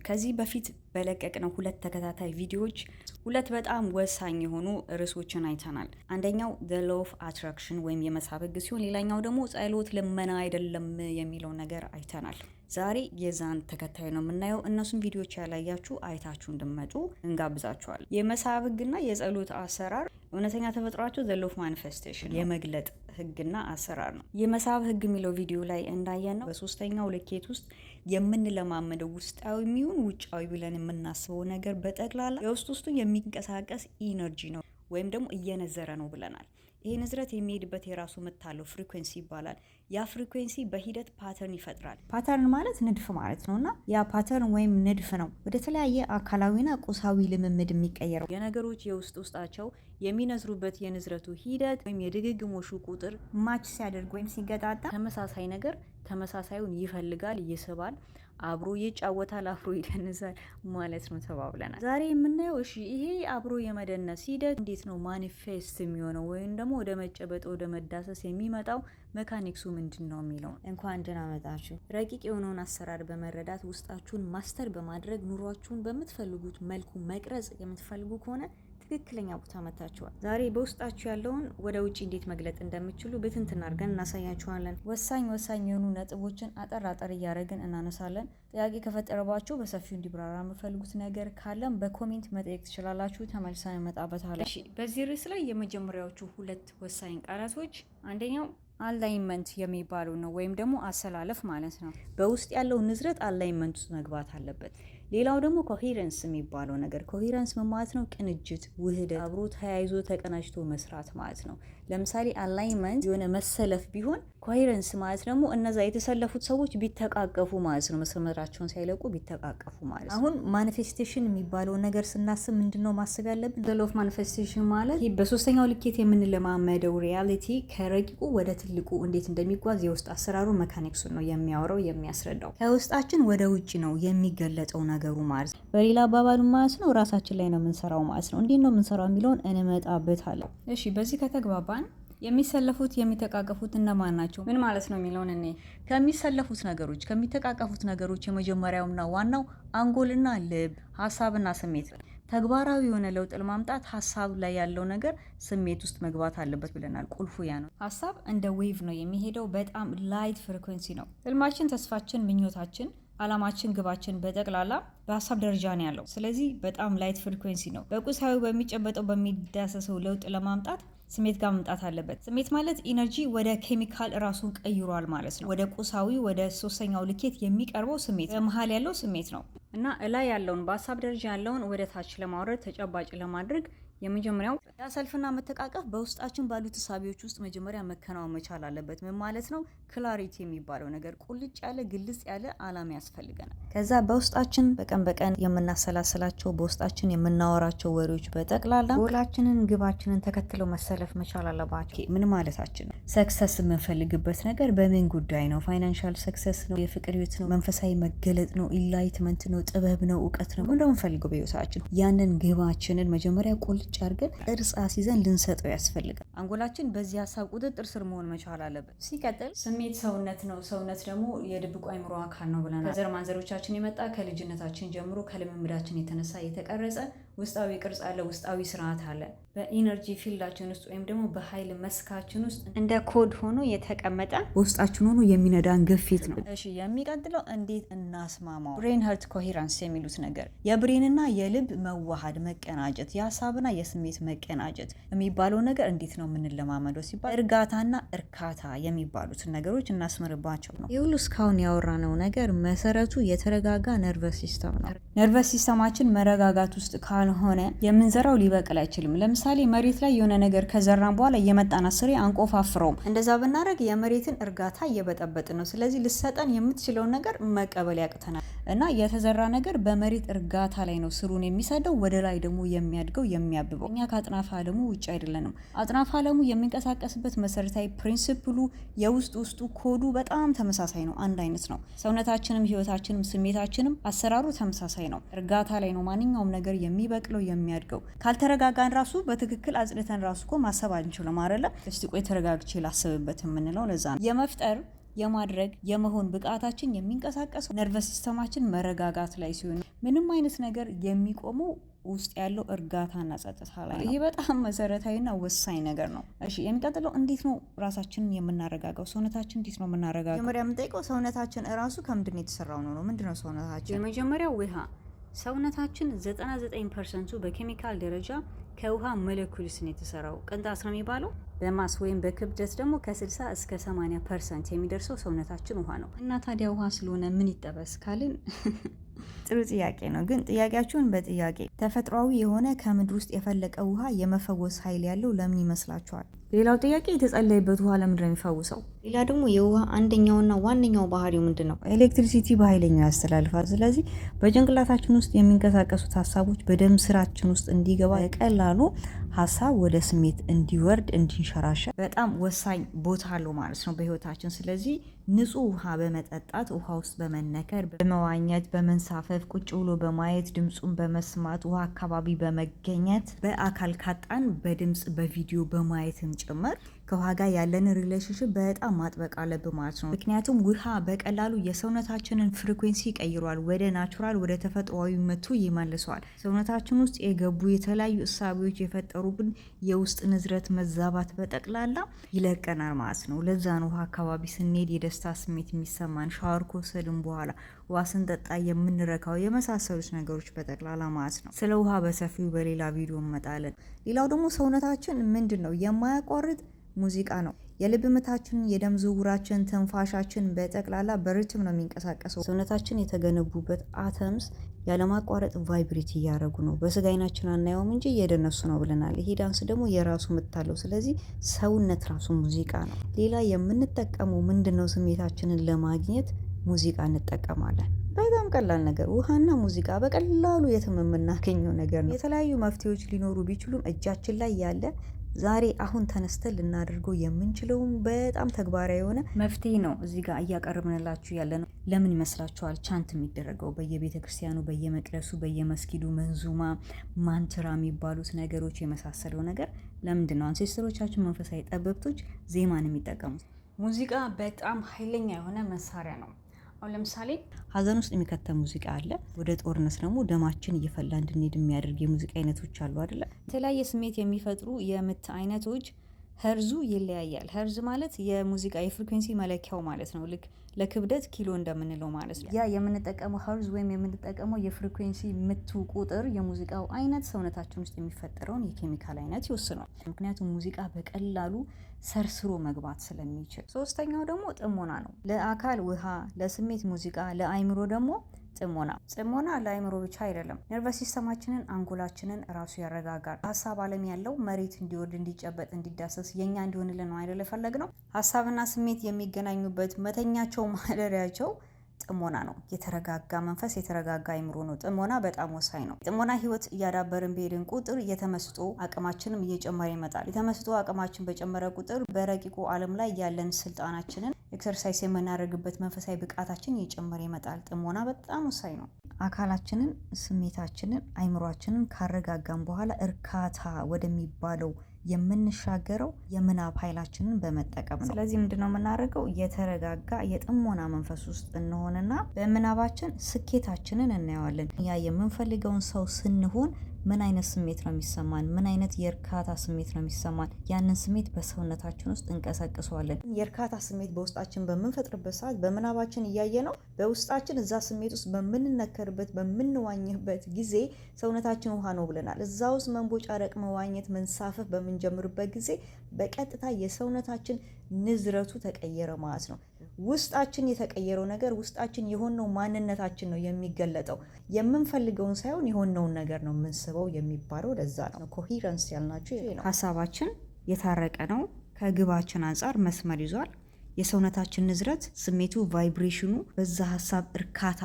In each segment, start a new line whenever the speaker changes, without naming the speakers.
ከዚህ በፊት በለቀቅነው ሁለት ተከታታይ ቪዲዮዎች ሁለት በጣም ወሳኝ የሆኑ ርዕሶችን አይተናል። አንደኛው the law of attraction ወይም የመሳብ ህግ ሲሆን፣ ሌላኛው ደግሞ ጸሎት ልመና አይደለም የሚለው ነገር አይተናል። ዛሬ የዛን ተከታይ ነው የምናየው። እነሱን ቪዲዮዎች ያላያችሁ አይታችሁ እንድመጡ እንጋብዛችኋል። የመሳብ ህግና የጸሎት አሰራር እውነተኛ ተፈጥሯቸው the law of manifestation የመግለጥ ህግና አሰራር ነው። የመሳብ ህግ የሚለው ቪዲዮ ላይ እንዳየነው በሶስተኛው ልኬት ውስጥ የምንለማመደው ውስጣዊ የሚሆን ውጫዊ ብለን የምናስበው ነገር በጠቅላላ የውስጥ ውስጡ የሚንቀሳቀስ energy ነው ወይም ደግሞ እየነዘረ ነው ብለናል። ይሄ ንዝረት የሚሄድበት የራሱ ምት አለው፣ frequency ይባላል። ያ frequency በሂደት pattern ይፈጥራል። Pattern ማለት ንድፍ ማለት ነው እና ያ pattern ወይም ንድፍ ነው ወደ ተለያየ አካላዊና ቁሳዊ ልምምድ የሚቀየረው። የነገሮች የውስጥ ውስጣቸው የሚነዝሩበት የንዝረቱ ሂደት ወይም የድግግሞሹ ቁጥር match ሲያደርግ ወይም ሲገጣጣም ተመሳሳይ ነገር ተመሳሳዩን ይፈልጋል፣ ይስባል፣ አብሮ ይጫወታል፣ አብሮ ይደንሳል ማለት ነው ተባብለናል። ዛሬ የምናየው እሺ ይሄ አብሮ የመደነስ ሂደት እንዴት ነው manifest የሚሆነው ወይም ደግሞ ወደ መጨበጥ ወደ መዳሰስ የሚመጣው mechanics ኡ ምንድን ነው የሚለው።
እንኳን ደህና መጣችሁ። ረቂቅ የሆነውን አሰራር በመረዳት ውስጣችሁን master በማድረግ ኑሯችሁን በምትፈልጉት መልኩ መቅረጽ የምትፈልጉ ከሆነ ትክክለኛ ቦታ መጥታችኋል። ዛሬ በውስጣችሁ ያለውን ወደ ውጭ እንዴት መግለጥ እንደምትችሉ ብትንትን አድርገን እናሳያችኋለን።
ወሳኝ ወሳኝ የሆኑ ነጥቦችን አጠር አጠር እያደረግን እናነሳለን። ጥያቄ ከፈጠረባችሁ፣ በሰፊው እንዲብራራ የምፈልጉት ነገር ካለም በ comment መጠየቅ ትችላላችሁ። ተመልሰን እንመጣበታለን። እሺ፣ በዚህ ርዕስ ላይ የመጀመሪያዎቹ ሁለት ወሳኝ ቃላቶች አንደኛው alignment የሚባለው ነው ወይም ደግሞ አሰላለፍ ማለት ነው። በውስጥ ያለው ንዝረት alignment ውስጥ መግባት አለበት። ሌላው ደግሞ coherence የሚባለው ነገር። Coherence ምን ማለት ነው? ቅንጅት፣ ውህደት፣ አብሮ ተያይዞ ተቀናጅቶ መስራት ማለት ነው። ለምሳሌ alignment የሆነ መሰለፍ ቢሆን፣ coherence ማለት ደግሞ እነዛ የተሰለፉት ሰዎች ቢተቃቀፉ ማለት ነው። መስመራቸውን ሳይለቁ ቢተቃቀፉ ማለት ነው።
አሁን manifestation የሚባለውን ነገር ስናስብ ምንድን ነው ማሰብ ያለብን?
The law of manifestation ማለት ይህ በሶስተኛው ልኬት የምንለማመደው reality ከረቂቁ ወደ ትልቁ እንዴት እንደሚጓዝ የውስጥ አሰራሩ mechanics ኡን ነው የሚያወራው፣ የሚያስረዳው። ከውስጣችን ወደ ውጭ ነው የሚገለጠው ነገሩ ማለት ነው። በሌላ አባባሉ ማለት ነው ራሳችን ላይ ነው የምንሰራው ማለት ነው። እንዴት ነው የምንሰራው የሚለውን እንመጣበታለን። እሺ፣ በዚህ ከተግባባን የሚሰለፉት የሚተቃቀፉት እነማን ናቸው? ምን ማለት ነው የሚለውን እኔ ከሚሰለፉት ነገሮች፣ ከሚተቃቀፉት ነገሮች የመጀመሪያውና ዋናው አንጎልና ልብ፣ ሀሳብና ስሜት ነው። ተግባራዊ የሆነ ለውጥ ለማምጣት ሀሳብ ላይ ያለው ነገር ስሜት ውስጥ መግባት አለበት ብለናል። ቁልፉ ያ ነው። ሀሳብ እንደ wave ነው የሚሄደው። በጣም light frequency ነው። ህልማችን፣ ተስፋችን፣ ምኞታችን፣ አላማችን፣ ግባችን በጠቅላላ በሀሳብ ደረጃ ነው ያለው። ስለዚህ በጣም light frequency ነው። በቁሳዊ በሚጨበጠው በሚዳሰሰው ለውጥ ለማምጣት ስሜት ጋር መምጣት አለበት። ስሜት ማለት energy ወደ ኬሚካል ራሱን ቀይሯል ማለት ነው። ወደ ቁሳዊ ወደ ሶስተኛው ልኬት የሚቀርበው ስሜት በመሀል ያለው ስሜት ነው እና እላይ ያለውን በሀሳብ ደረጃ ያለውን ወደ ታች ለማውረድ፣ ተጨባጭ ለማድረግ የመጀመሪያው ያ ሰልፍና መተቃቀፍ በውስጣችን ባሉት እሳቤዎች ውስጥ መጀመሪያ መከናወን መቻል አለበት። ምን ማለት ነው? Clarity የሚባለው ነገር፣ ቁልጭ ያለ ግልጽ ያለ አላማ ያስፈልገናል።
ከዛ በውስጣችን በቀን በቀን የምናሰላስላቸው፣ በውስጣችን የምናወራቸው ወሬዎች በጠቅላላ ጎላችንን ግባችንን ተከትለው መሰለፍ መቻል አለባቸው።
ምን ማለታችን ነው? Success የምንፈልግበት ነገር በምን ጉዳይ ነው? Financial success ነው? የፍቅር ህይወት ነው? መንፈሳዊ መገለጥ ነው? Enlightenment ነው? ጥበብ ነው? እውቀት ነው? ምንድነው የምንፈልገው በህይወታችን? ያንን ግባችንን መጀመሪያ ቁልጭ አድርገን ቅርጽ አስይዘን ልንሰጠው ያስፈልጋል። አንጎላችን በዚህ ሀሳብ ቁጥጥር ስር መሆን መቻል አለበት። ሲቀጥል ስሜት ሰውነት ነው። ሰውነት ደግሞ የድብቁ አይምሮ አካል ነው ብለናል። ከዘር ማንዘሮቻችን የመጣ፣ ከልጅነታችን ጀምሮ ከልምምዳችን የተነሳ የተቀረጸ ውስጣዊ ቅርጽ አለ፣ ውስጣዊ ስርዓት አለ። በ energy field ኣችን ውስጥ ወይም ደግሞ በኃይል መስካችን ውስጥ
እንደ ኮድ ሆኖ የተቀመጠ
በውስጣችን ሆኖ የሚነዳን ግፊት ነው። እሺ፣ የሚቀጥለው እንዴት እናስማማው? Brain heart coherence የሚሉት ነገር፣ የ brain ና የልብ መዋሃድ፣ መቀናጀት፣ የሀሳብና የስሜት መቀናጀት የሚባለው ነገር እንዴት ነው የምንለማመደው ሲባል እርጋታና እርካታ የሚባሉትን ነገሮች እናስምርባቸው ነው።
ይህ ሁሉ እስካሁን ያወራነው ነገር መሰረቱ የተረጋጋ nervous system ነው።
Nervous system ኣችን መረጋጋት ውስጥ ካልሆነ የምንዘራው ሊበቅል አይችልም። ለምሳሌ መሬት ላይ የሆነ ነገር ከዘራን በኋላ እየመጣን አስሬ አንቆፋፍረውም። እንደዛ ብናደርግ የመሬትን እርጋታ እየበጠበጥን ነው። ስለዚህ ልሰጠን የምትችለውን ነገር መቀበል ያቅተናል። እና የተዘራ ነገር በመሬት እርጋታ ላይ ነው ስሩን የሚሰደው፣ ወደ ላይ ደግሞ የሚያድገው፣ የሚያብበው። እኛ ከአጥናፈ ዓለሙ ውጭ አይደለንም። አጥናፈ ዓለሙ የሚንቀሳቀስበት መሰረታዊ principle ኡ የውስጥ ውስጡ ኮዱ በጣም ተመሳሳይ ነው፣ አንድ አይነት ነው። ሰውነታችንም ህይወታችንም ስሜታችንም አሰራሩ ተመሳሳይ ነው። እርጋታ ላይ ነው ማንኛውም ነገር የሚበቅለው፣ የሚያድገው። ካልተረጋጋን ራሱ በትክክል አጽድተን ራሱ እኮ ማሰብ አንችልም አይደለ? እስቲ ቆይ ተረጋግቼ ላስብበት የምንለው ለዛ ነው። የመፍጠር የማድረግ የመሆን ብቃታችን የሚንቀሳቀሰው nervous system ኣችን መረጋጋት ላይ ሲሆን፣ ምንም አይነት ነገር የሚቆመው ውስጥ ያለው እርጋታና ጸጥታ ላይ ነው። ይሄ በጣም መሰረታዊና ወሳኝ ነገር ነው። እሺ፣ የሚቀጥለው እንዴት ነው ራሳችንን የምናረጋጋው? ሰውነታችን እንዴት ነው የምናረጋጋው? መጀመሪያ የምንጠይቀው ሰውነታችን እራሱ ከምንድን ነው የተሰራው ነው። ምንድን ነው ሰውነታችን? የመጀመሪያው ውሃ። ሰውነታችን 99% ኡ በኬሚካል ደረጃ ከውሃ molecules ነው የተሰራው። ቅንጣት ነው የሚባለው። በ mass ወይም በክብደት ደግሞ ከ60 እስከ 80% የሚደርሰው ሰውነታችን ውሃ ነው። እና ታዲያ ውሃ ስለሆነ ምን ይጠበስ ካልን
ጥሩ ጥያቄ ነው። ግን ጥያቄያችሁን በጥያቄ፣ ተፈጥሯዊ የሆነ ከምድር ውስጥ የፈለቀ ውሃ የመፈወስ ኃይል ያለው ለምን ይመስላችኋል?
ሌላው ጥያቄ፣ የተጸለየበት ውሃ ለምንድን ነው የሚፈውሰው?
ሌላ ደግሞ የውሃ አንደኛውና ዋነኛው ባህሪው ምንድን ነው? Electricity በኃይለኛው ያስተላልፋል። ስለዚህ በጭንቅላታችን ውስጥ የሚንቀሳቀሱት ሀሳቦች በደም ስራችን ውስጥ እንዲገባ፣ በቀላሉ ሀሳብ ወደ ስሜት እንዲወርድ፣ እንዲንሸራሸር በጣም ወሳኝ ቦታ አለው ማለት ነው በህይወታችን። ስለዚህ ንጹህ ውሃ በመጠጣት፣ ውሃ ውስጥ በመነከር፣ በመዋኘት፣ በመንሳፈፍ፣ ቁጭ ብሎ በማየት፣ ድምፁን በመስማት፣ ውሃ አካባቢ በመገኘት፣ በአካል ካጣን በድምፅ በቪዲዮ በማየትም ጭምር ከውሃ ጋር ያለን relationship በጣም ማጥበቅ አለብን ማለት ነው። ምክንያቱም ውሃ በቀላሉ የሰውነታችንን frequency ይቀይረዋል፣ ወደ natural ወደ ተፈጥሯዊ ምቱ ይመልሰዋል። ሰውነታችን ውስጥ የገቡ የተለያዩ እሳቤዎች የፈጠሩብን የውስጥ ንዝረት መዛባት በጠቅላላ ይለቀናል ማለት ነው። ለዛ ነው ውሃ አካባቢ ስንሄድ የደስታ ስሜት የሚሰማን፣ ሻወር ከወሰድን በኋላ ውሃ ስንጠጣ የምንረካው፣ የመሳሰሉት ነገሮች በጠቅላላ ማለት ነው። ስለ ውሃ በሰፊው በሌላ ቪዲዮ እንመጣለን። ሌላው ደግሞ ሰውነታችን ምንድን ነው? የማያቋርጥ ሙዚቃ ነው። የልብ ምታችን፣ የደም ዝውውራችን፣ ትንፋሻችን በጠቅላላ በ rhythm ነው የሚንቀሳቀሰው። ሰውነታችን የተገነቡበት atoms ያለማቋረጥ vibrate እያደረጉ ነው። በስጋ አይናችን አናየውም እንጂ እየደነሱ ነው ብለናል። ይሄ ዳንስ ደግሞ የራሱ ምት አለው። ስለዚህ ሰውነት ራሱ ሙዚቃ ነው። ሌላ የምንጠቀመው ምንድን ነው? ስሜታችንን ለማግኘት ሙዚቃ እንጠቀማለን። በጣም ቀላል ነገር፣ ውሃና ሙዚቃ በቀላሉ የትም የምናገኘው ነገር ነው። የተለያዩ መፍትሄዎች ሊኖሩ ቢችሉም እጃችን ላይ ያለ፣ ዛሬ አሁን ተነስተን ልናደርገው የምንችለውም በጣም ተግባራዊ የሆነ መፍትሄ ነው እዚህ ጋር እያቀረብንላችሁ ያለ ነው። ለምን ይመስላችኋል chant የሚደረገው በየቤተ ክርስቲያኑ፣ በየመቅደሱ፣ በየመስጊዱ መንዙማ፣ mantra የሚባሉት ነገሮች የመሳሰለው ነገር ለምንድን ነው? Ancestor ኦቻችን መንፈሳዊ ጠበብቶች ዜማን የሚጠቀሙት።
ሙዚቃ በጣም ኃይለኛ የሆነ መሳሪያ ነው። አሁን ለምሳሌ
ሀዘን ውስጥ የሚከተል ሙዚቃ አለ። ወደ ጦርነት ደግሞ ደማችን እየፈላ እንድንሄድ የሚያደርግ የሙዚቃ አይነቶች አሉ አይደለ?
የተለያየ ስሜት የሚፈጥሩ የምት አይነቶች ኸርዙ ይለያያል። ኸርዝ ማለት የሙዚቃ የ frequency መለኪያው ማለት ነው። ልክ ለክብደት ኪሎ እንደምንለው ማለት ነው። ያ የምንጠቀመው ኸርዝ ወይም የምንጠቀመው የ frequency ምቱ ቁጥር የሙዚቃው አይነት ሰውነታችን ውስጥ የሚፈጠረውን የኬሚካል አይነት ይወስነዋል። ምክንያቱም ሙዚቃ በቀላሉ ሰርስሮ መግባት ስለሚችል። ሶስተኛው ደግሞ ጥሞና ነው። ለአካል ውሃ፣ ለስሜት ሙዚቃ፣ ለአይምሮ ደግሞ ጥሞና። ጥሞና ለአይምሮ ብቻ አይደለም። Nervous system ኣችንን፣ አንጎላችንን ራሱ ያረጋጋል። ሀሳብ ዓለም ያለው መሬት እንዲወርድ፣ እንዲጨበጥ፣ እንዲዳሰስ፣ የኛ እንዲሆንልን ነው አይደል የፈለግነው። ሀሳብና ስሜት የሚገናኙበት መተኛቸው ማደሪያቸው ጥሞና ነው። የተረጋጋ መንፈስ፣ የተረጋጋ አይምሮ ነው። ጥሞና በጣም ወሳኝ ነው። ጥሞና ህይወት እያዳበርን በሄድን ቁጥር የተመስጦ አቅማችንም እየጨመረ ይመጣል። የተመስጦ አቅማችን በጨመረ ቁጥር በረቂቁ ዓለም ላይ ያለን ስልጣናችንን exercise የምናደርግበት መንፈሳዊ ብቃታችን እየጨመረ ይመጣል። ጥሞና በጣም ወሳኝ ነው።
አካላችንን፣ ስሜታችንን፣ አይምሯችንን ካረጋጋን በኋላ እርካታ ወደሚባለው የምንሻገረው የምናብ ኃይላችንን በመጠቀም ነው። ስለዚህ ምንድነው የምናደርገው? የተረጋጋ የጥሞና መንፈስ ውስጥ እንሆንና በምናባችን ስኬታችንን እናየዋለን። ያ የምንፈልገውን ሰው ስንሆን ምን አይነት ስሜት ነው የሚሰማን? ምን አይነት የእርካታ ስሜት ነው የሚሰማን? ያንን ስሜት በሰውነታችን ውስጥ እንቀሰቅሰዋለን። የእርካታ ስሜት በውስጣችን በምንፈጥርበት ሰዓት፣ በምናባችን እያየ ነው በውስጣችን እዛ ስሜት ውስጥ በምንነከርበት፣ በምንዋኝበት ጊዜ፣ ሰውነታችን ውሃ ነው ብለናል። እዛ ውስጥ መንቦጫረቅ፣ መዋኘት፣ መንሳፈፍ በምንጀምርበት ጊዜ በቀጥታ የሰውነታችን ንዝረቱ ተቀየረ ማለት ነው። ውስጣችን የተቀየረው ነገር፣ ውስጣችን የሆነው ማንነታችን ነው የሚገለጠው። የምንፈልገውን ሳይሆን የሆነውን ነገር ነው የምንስበው የሚባለው ለዛ ነው። Coherence ያልናቸው ይሄ ነው።
ሀሳባችን የታረቀ ነው። ከግባችን አንጻር መስመር ይዟል። የሰውነታችን ንዝረት፣ ስሜቱ፣ vibration ኑ በዛ ሀሳብ እርካታ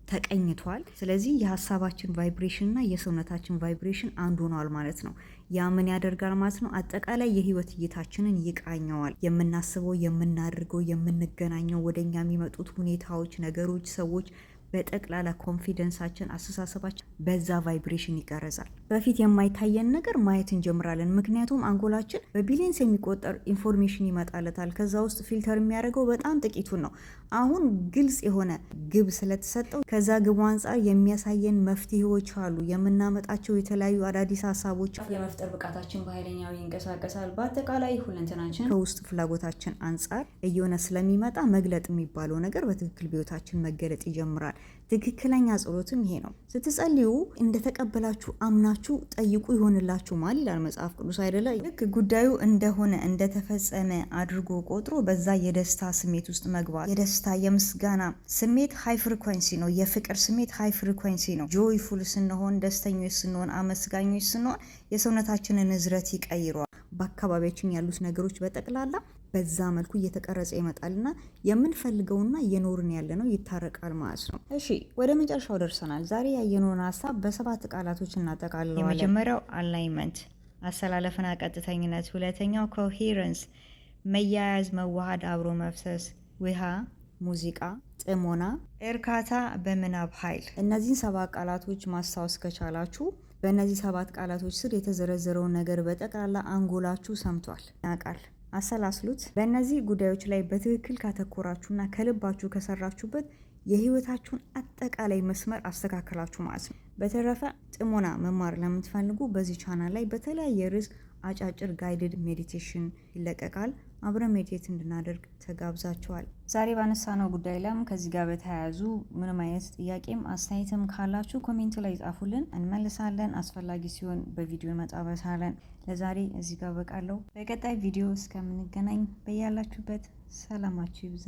ተቀኝቷል። ስለዚህ የሀሳባችን vibration እና የሰውነታችን vibration አንድ ሆኗል ማለት ነው። ያ ምን ያደርጋል ማለት ነው? አጠቃላይ የህይወት እይታችንን ይቃኘዋል። የምናስበው፣ የምናደርገው፣ የምንገናኘው፣ ወደኛ የሚመጡት ሁኔታዎች፣ ነገሮች፣ ሰዎች በጠቅላላ confidence ኣችን፣ አስተሳሰባችን በዛ vibration ይቀረጻል። በፊት የማይታየን ነገር ማየት እንጀምራለን። ምክንያቱም አንጎላችን በ billions የሚቆጠር information ይመጣለታል። ከዛ ውስጥ filter የሚያደርገው በጣም ጥቂቱን ነው። አሁን ግልጽ የሆነ ግብ ስለተሰጠው ከዛ ግቡ አንጻር የሚያሳየን መፍትሄዎች አሉ። የምናመጣቸው የተለያዩ አዳዲስ ሀሳቦች
የመፍጠር ብቃታችን በኃይለኛው ይንቀሳቀሳል። በአጠቃላይ ሁለንተናችን
ከውስጥ ፍላጎታችን አንጻር እየሆነ ስለሚመጣ መግለጥ የሚባለው ነገር በትክክል በህይወታችን መገለጥ ይጀምራል። ትክክለኛ ጸሎትም ይሄ ነው። ስትጸልዩ እንደተቀበላችሁ አምናችሁ ጠይቁ ይሆንላችሁማል ይላል መጽሐፍ ቅዱስ አይደለ? ልክ ጉዳዩ እንደሆነ እንደተፈጸመ አድርጎ ቆጥሮ በዛ የደስታ ስሜት ውስጥ መግባት። የደስታ የምስጋና ስሜት high frequency ነው። የፍቅር ስሜት high frequency ነው። Joyful ስንሆን፣ ደስተኞች ስንሆን፣ አመስጋኞች ስንሆን የሰውነታችንን ንዝረት ይቀይረዋል። በአካባቢያችን ያሉት ነገሮች በጠቅላላ በዛ መልኩ እየተቀረጸ ይመጣልና የምንፈልገውና እየኖርን ያለነው ይታረቃል ማለት ነው። እሺ፣ ወደ መጨረሻው ደርሰናል። ዛሬ ያየነውን ሀሳብ በሰባት ቃላቶች እናጠቃልለዋለን። የመጀመሪያው alignment፣ አሰላለፍና ቀጥተኝነት። ሁለተኛው coherence፣ መያያዝ፣ መዋሃድ፣ አብሮ መፍሰስ፣ ውሃ፣ ሙዚቃ፣ ጥሞና፣ እርካታ በምናብ ኃይል። እነዚህን ሰባት ቃላቶች ማስታወስ ከቻላችሁ በእነዚህ ሰባት ቃላቶች ስር የተዘረዘረውን ነገር በጠቅላላ አንጎላችሁ ሰምቷል፣ ያውቃል። አሰላስሉት። በእነዚህ ጉዳዮች ላይ በትክክል ካተኮራችሁና ከልባችሁ ከሰራችሁበት የህይወታችሁን አጠቃላይ መስመር አስተካከላችሁ ማለት ነው። በተረፈ ጥሞና መማር ለምትፈልጉ በዚህ ቻናል ላይ በተለያየ ርዕስ አጫጭር guided meditation ይለቀቃል። አብረን meditate እንድናደርግ ተጋብዛችኋል።
ዛሬ ባነሳነው ጉዳይ ላይም ከዚህ ጋር በተያያዙ ምንም አይነት ጥያቄም አስተያየትም ካላችሁ comment ላይ ጻፉልን፣ እንመልሳለን። አስፈላጊ ሲሆን በቪዲዮ እንመጣበታለን። ለዛሬ እዚህ ጋር በቃለሁ። በቀጣይ ቪዲዮ እስከምንገናኝ በያላችሁበት ሰላማችሁ ይብዛ።